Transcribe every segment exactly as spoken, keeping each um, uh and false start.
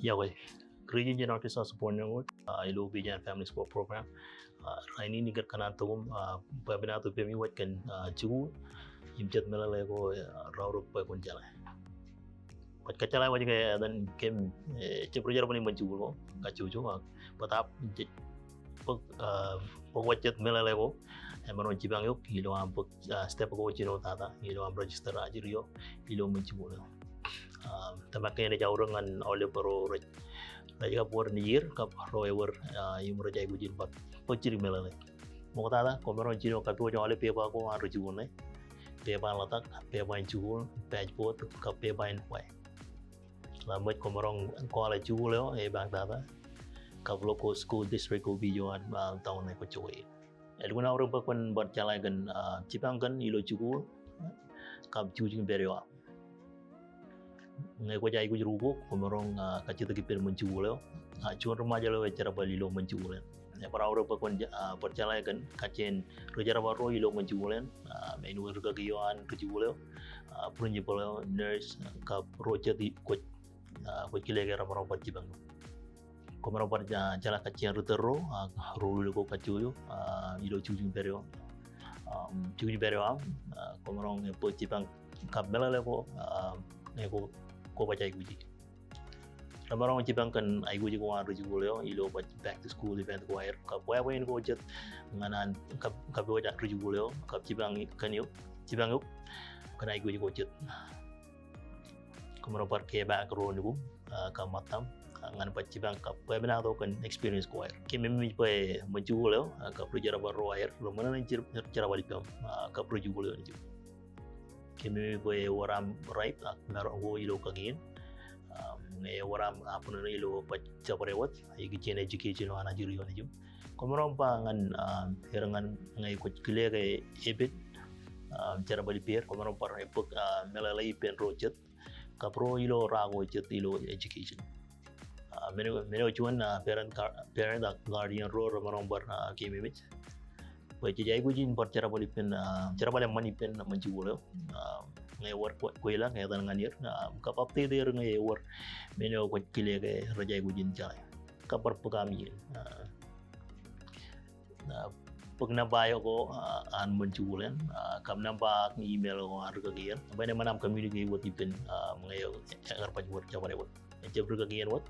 Iọkwe. Region in Arkansas Support Network, ah, ilo Vision Family Support Program. Ah, rainin ikōṇaan tok im, ah, bwebwenato ippemi wōj kōn, ah, jikuuḷ im jet meḷeḷe ko, ah, raorōk bwe kwōn jeḷā. Bōk kōjjeḷā wōj ke etan kōm, eh, jab ri jerbal in ṃōn jikuuḷ ko, kajjojo, ah, bōtab jej bōk, ah, bōk wōj jet meḷeḷe ko, emaroñ jipañ eok ilo aṃ bōk, ah, step ko jino tata ilo aṃ register ajri eo ilo ṃōn jikuuḷ eo. Ah, tōmak kein ej aorōk ñan aolep ro rej, rej kab wōr nejier kab ro ewōr, ah, im rej aikuj in bar bōk jidik meḷeḷe. Ṃoktata, koṃaroñ jino kapwōj aolep pepa ko an ri jikuuḷ ṇe. Pepa in ḷotak, pepa in jikuuḷ, passport, kab pepa in wai. Ḷak ṃōj koṃaroñ kwaḷọk jikuuḷ eo epaak tata kab local school district ko eo an, ah, town ṇe kwōj jokwe. Elukkuun aorōk bwe kwōn bar jeḷā kōn, ah, jipañ kōn ilo jikuuḷ kab jukjuk in pād eo aṃ. Ñe kwōj aikuj ri ukok, koṃaroñ, ah, kajjitōk ippān ṃōn jikuuḷ eo. Ah, juon ri Ṃajeḷ eo ej jerbal ilo ṃōn jikuuḷ eṇ. Ebar aorōk bwe kwōn, ah, bar jeḷā kōn kajjien ri jerbal ro ilo ṃōn jikuuḷ eṇ, ah, āinwōt rikaki eo an ri jikuuḷ eo, ah, principal eo, nurse, kab ro jet kwōj, ah, kwōj kile ke remaroñ bar jipañ. Koṃaroñ bar, ah, jeḷā kajjien ri tōl ro, ah, ro ri ko kajjojo, ah, ilo jukjuk in pād eo. Um, jukjuk in pād eo aṃ, ah, koṃaroñ bōk jipañ kab meḷeḷe ko, ah, ñe ko, kwō baj aikuji. Remaroñ jipañ kōn aikuji ko an ri jikuuḷ eo ilo baj back to school event ko aer kab wāween ko jet ñan an kab, kab wōj an ri jikuuḷ eo kab jipañ kōn eok, jipañ eok kōn aikuji ko jet. Koṃaroñ bar kepaak ro nukūṃ, ah, kab ṃōttaṃ, ah, ñan baj jipañ kab bwebwenato kōn experience ko aer. Kememej bwe ṃōn jikuuḷ eo, ah, kab ri jerbal ro aer reṃōṇōṇō in jer-, jerbal ippām, ah, kab ri jikuuḷ eo nejū. Kememej bwe ewōr aṃ right ak maroñ ko ilo kakien. Um, ñe ewōr aṃ abṇōṇō ilo baj jabdewōt, ikijjien education eo an ajri eo nejū. Koṃaroñ ba ñan, um, er ñan ñe kwōj kile ke epen, um, jerbal ippāer, koṃaroñ bar bōk, ah, meḷeḷe ippān ro jet kab ro ilo rā ko jet ilo education. Ah, men eo, men eo juon, ah, parent, gar-, parent ak guardian ro remaroñ bar, ah, kememej bwe jej aikuj in bar jerbal ippān, ah, jerbal eṃṃan ippān ṃōn jikuuḷ eo. Ah, ñe ewōr kwe-, kweilọk etan ñan er, ah, kab update er ñe ewōr men eo kwōj kile ke rej aikuj in jeḷā. Kab bar bōk aṃ iien. Ah, ah, bōk nōṃba eo ko, ah, an ṃōn jikuuḷ eṇ, ah, kab nōṃba ak email ko an rikaki eṇ. Bwe en eṃṃan aṃ communicate wōt ippān, ah, ñe ekar baj wōr jabdewōt. Ejab rikaki eṇ wōt,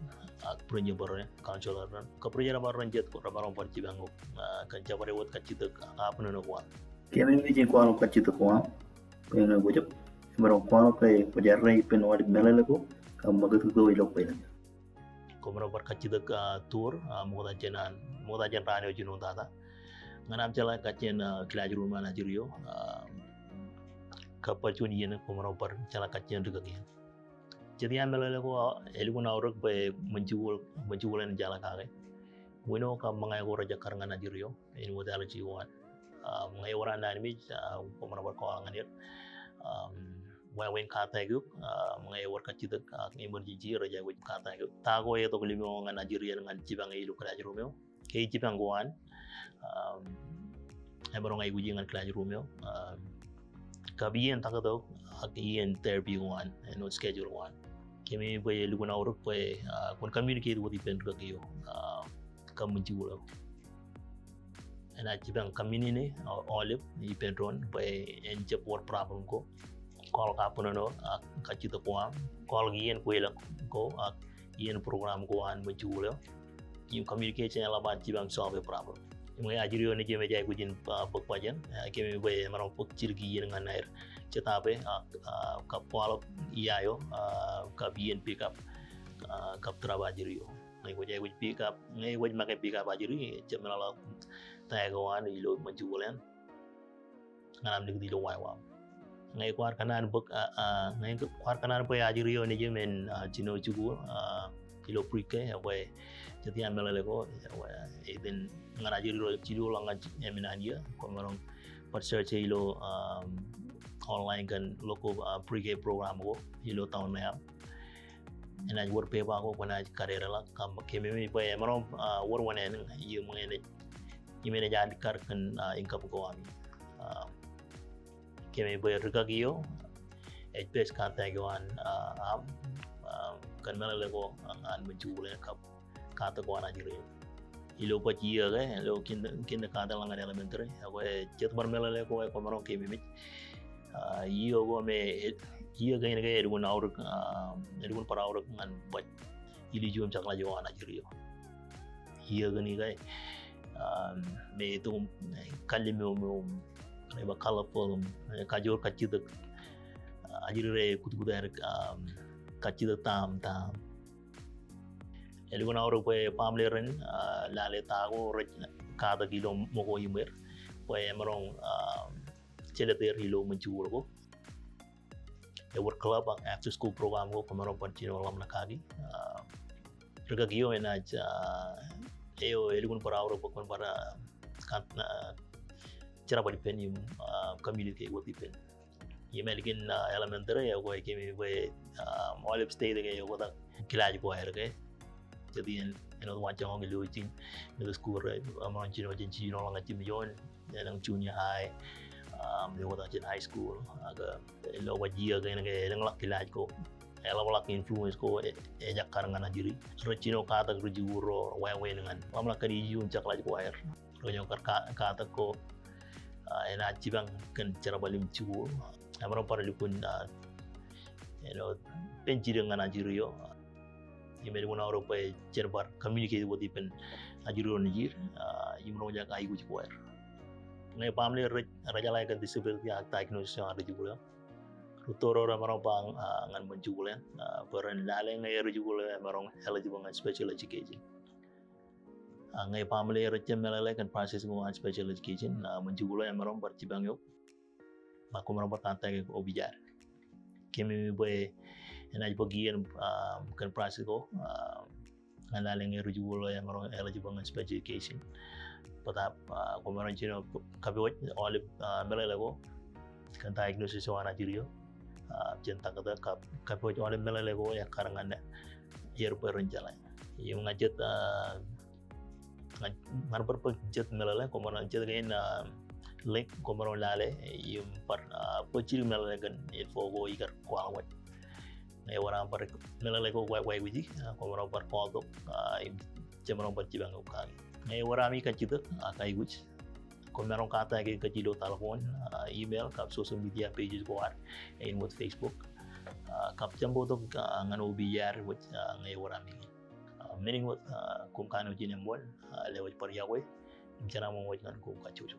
ak principal ro, counselor ro, kab ri jerbal ro jet ko remaroñ bar jipañ eok, ah, kōn jabdewōt kajjitōk ak abṇōṇō ko aṃ. Kememej in kwaḷọk kajjitōk ko aṃ, bwe ñe kwōjab, emaroñ kwaḷọk ke kwōj errā ippān aolep meḷeḷe ko, kab ṃakūtkūt eo ilo kweilọk. Koṃaroñ bar kajjitōk, ah, tour, ah, ṃokta jān an, ṃokta jān raan eo jinoin tata. Ñan aṃ jeḷā kajjien, ah, classroom an ajri eo, ah, kab bar juon iien koṃaroñ bar jeḷā kajjien rikaki eṇ. Jet iaan meḷeḷe ko, ah, elukkuun aorōk bwe ṃōn jikuuḷ, ṃōn jikuuḷ eṇ jeḷā kake. Wino kab ṃōñā ko rej ekkar ñan ajri eo, āinwōt allergy ko an. Um, ñe ewōr an nañinmej, ah, koṃaroñ bar kwaḷọk ñan er. Um, wāween contact eok, ah, ñe ewōr kajjitōk, ah, emergency rej aikuj contact eok. Ta ko etok limro ñan ajri eṇ ñan jipañ e ilo classroom eo. Ke jipañ ko an, um, emaroñ aikuji ñan classroom eo. Um, kab iien taktō ak iien therapy ko an, āinwōt schedule ko an. Kememej bwe elukkuun aorōk bwe, ah, kwōn communicate wōt ippān rikaki eo, ah, kab ṃōn jikuuḷ eo. Enaaj jipañ community eo, aolep ippān doon bwe en jab wōr problem ko. Kwaḷọk abṇōṇō ak kajjitōk ko aṃ, kwaḷọk iien kweilọk ko ak iien program ko an ṃōn jikuuḷ eo. Im communication eḷap an jipañ solve problem. Im ñe ajri eo nejūṃ ej aikuj in, ah, bōk baj eṇ, ah, kememej bwe emaroñ bōk jidik iien ñan aer jetape, ah, ah, kab kwaḷọk ia eo, ah, kab iien pick up, ah, kab drop ajri eo. Ñe kwōj aikuj pick up, ñe kwōj make pick up ajri, jab meḷọkḷọk ta ko an ilo ṃōn jikuuḷ eṇ ñan aṃ likūt ilo wāween aṃ. Ñe kwaar kōṇaan bōk, ah, ah, ñe kwaar kōṇaan bwe ajri eo nejūṃ en, ah, jino jikuuḷ, ah, ilo pre-K, bwe jet iaan meḷeḷe ko, bwe, eh, iten ñan ajri eo jilu ḷọk ñan emān an iiō, koṃaroñ bar search e ilo, um, online kōn local, ah, pre-K program ko ilo town ṇe aṃ. Enaaj wōr pepa ko kwōnaaj kadedeḷọk, kab kememej bwe emaroñ, ah, wōr wōṇāān, iiō ṃōñā enaaj, im enaaj add kar kōn, ah, income ko ami. Ah, kememej bwe rikaki eo ej best contact eo an, ah, aṃ, ah, kōn meḷeḷe ko ñan ṃōn jikuuḷ eo kab katak ko an ajri eo. Ilo baj iiō ke, ilo kin-, kindergarten ḷọk ñan elementary, ekwe jet bar meḷeḷe ko, ekwe maroñ keememej. Ah, iiō ko me, iiō kein ke elukkuun aorōk, ah, elukkuun bar aorōk ñan baj ilijuon jekḷaj eo an ajri eo. Iiō kein ke, ah, me itok im, eh, kallimomom, rej ba colorful, eh, kajoor kajjitōk, ah, ajri rej kutkut aer, ah, kajjitōk taam taam. Elukkuun aorōk bwe baaṃle ren, ah, lale ta ko rej katak ilo ṃōko iṃweer bwe emaroñ, ah, jelōt er ilo ṃōn jikuuḷ ko. Ewōr club ak after school program ko kwōmaroñ bar jino ḷōmṇak kaki. Ah, rikaki eo enaaj, ah, eo elukkuun bar aorōk bwe kwōn bar, ah, kan-, ah, jerbal ippān im, ah, communicate wōt ippān. Im ālikin, ah, elementary, ekwe keememej bwe, ah, aolep state ke eoktak kilaaj ko aer ke. Jet iien āinwōt waanjoñak ilo ijin middle school, rej, ah, emaroñ jino jān jino ḷọk ñan jimjuon, elōñ junior high, um, eoktak jān high school, ak, ah, ilo baj iiō kein ke elōñḷọk kilaaj ko. Eḷapḷọk influence ko e-, ejakkar ñan ajri. Rej jino katak rijikuuḷ ro wāween ñan ḷōmṇak kōn ijin jekḷaj ko aer. Ro jino kar ka-, katak ko, ah, enaaj jipañ kōn jerbal im jikuuḷ. Emaroñ bar lukkuun, ah, you know, pen jidik ñan ajri eo. Im elukkuun aorōk bwe jen bar communicate wōt ippān ajri ro nejid, ah, im roñjake aikuj ko aer. Ñe baaṃle rej, rej jeḷā kōn disability ak diagnosis eo an rijikuuḷ eo, rūtto ro remaroñ ba, ah, ñan ṃōn jikuuḷ eo, ah, bwe ren lale ñe rijikuuḷ eo emaroñ eligible ñan special education. Ah, ñe baaṃle rej jab meḷeḷe kōn process ko an special education, ah, ṃōn jikuuḷ eo emaroñ bar jipañ eok. Ak kwōmaroñ bar contact e O B J R. Keememej bwe enaaj bōk iien, ah, kōn process ko, ah, ñan lale ñe rijikuuḷ eo emaroñ eligible ñan special education. Bōtaab, ah, kwōmaroñ jino kapwōj aolep, ah, meḷeḷe ko kōn diagnosis eo an ajri eo, ah, jān taktō kab kapwōj aolep meḷeḷe ko ekkar ñan er bwe ren jeḷā. Im ñan jet, ah, ñan, ñan bar bōk jet meḷeḷe, kwōmaroñ jet kein, ah, link kwōmaroñ lale im bar, ah, bōk jidik meḷeḷe kōn info ko ikar kwaḷọk wōt. Ñe ewōr aṃ bar meḷeḷe ko kwaikuji, ah, kwōmaroñ bar call tok, ah, im jemaroñ bar jipañ eok kaki. Ñe ewōr ami kajjitōk, ah, ak aikuj, kwōmaroñ contact e kōj ilo telephone, ah, email, kab social media pages ko ad, āinwōt Facebook. Ah, kab jab bōktok, ah, ñan O B J R wōj, ah, ñe ewōr ami. Ah, menin wōt, ah, koṃ kanooj in eṃṃool, ah, lewōj bar iọkwe, im jenaṃ wōj ñan koṃ kajjojo.